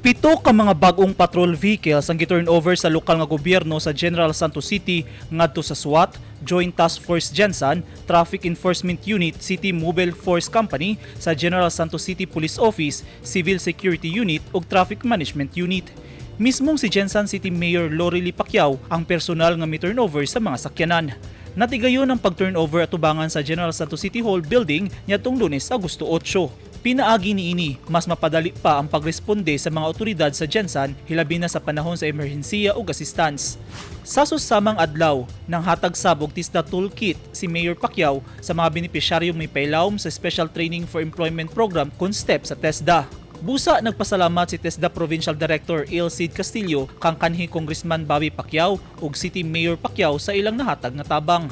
Pito ka mga bag-ong patrol vehicles ang gi-turn over sa lokal nga gobyerno sa General Santos City ngadto sa SWAT, Joint Task Force GenSan, Traffic Enforcement Unit, City Mobile Force Company, sa General Santos City Police Office, Civil Security Unit ug Traffic Management Unit. Mismong si GenSan City Mayor Lorely Pacquiao ang personal nga mi-turnover sa mga sakyanan. Natigayon ang pag-turnover atubangan sa General Santos City Hall building niadtong Lunes, Agosto 8. Pinaagi niini, mas mapadali pa ang pagresponde sa mga otoridad sa GenSan, hilabi na sa panahon sa emerhensiya ug assistance. Sa susamang adlaw, nanghatag sab og TESDA toolkit si Mayor Pacquiao sa mga benepisyaryong mipailawom sa Special Training for Employment Program kon STEP sa TESDA. Busa nagpasalamat si TESDA Provincial Director Il Cid Castillo kang kanhi Congressman Bobby Pacquiao ug City Mayor Pacquiao sa ilang nahatag nga tabang.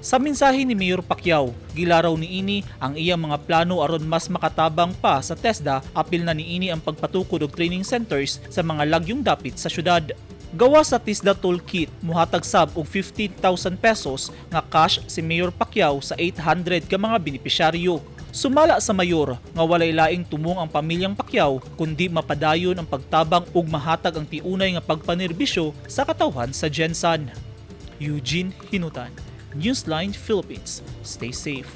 Sa mensahe ni Mayor Pacquiao, gilaraw niini ang iyang mga plano aron mas makatabang pa sa TESDA, apil na niini ang pagpatukod og training centers sa mga lagyong dapit sa syudad. Gawa sa TESDA Toolkit, muhatag sab og 50,000 pesos nga cash si Mayor Pacquiao sa 800 ka mga benepisyaryo. Sumala sa mayor nga walay laing tumong ang pamilyang Pacquiao kundi mapadayon ang pagtabang ug mahatag ang tiunay nga pagpanerbisyo sa katawhan sa GenSan. Eugene Hinutan, Newsline Philippines. Stay safe.